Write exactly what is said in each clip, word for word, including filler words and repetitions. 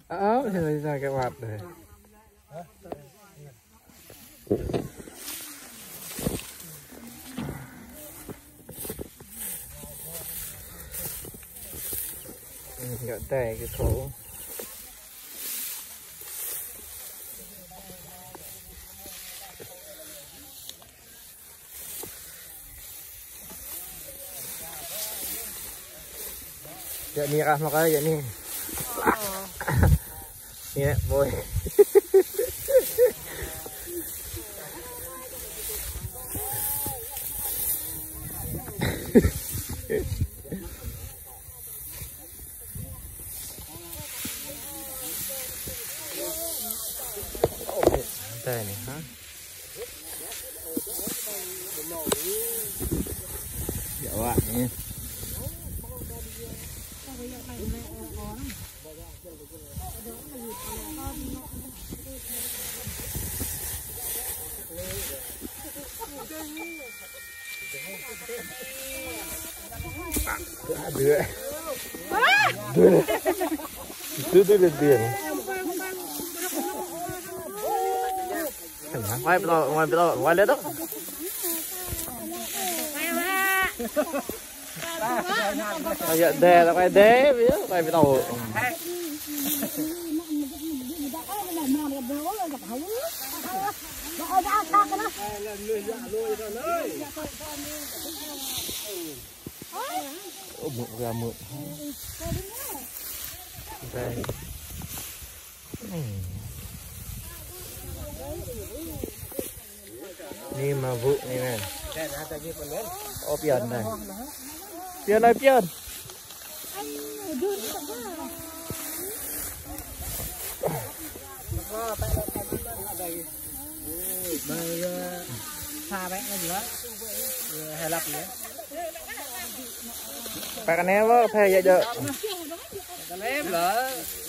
Ơ, thế là ra cái quạt đây. Gạo tẻ cái khổ. Djă ni rah mă kơ djă ni. Ni nĕ, boy. Teh ni, ha? Djă wă ni. Dua. Dua. Itu, itu, itu, itu. Wai pơtô, wai pơtô, wai lĕ tŏ. Ayă đe, wai đe, wai pơtô. Ơ, mơ̆, mơ̆. Đây. Ni mă bŭ ni nĕ. Ơ, pion anai. Pion anai, pion. Pă kơ anai wă, pă yă djơ̆. Kơ anai lĕ,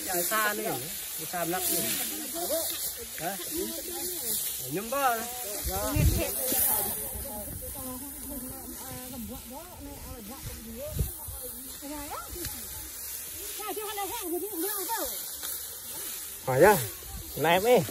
yang sa ni, yang sa mlăk ni. Hă? Ñum bơ. Hă yă? Anai mơ̆.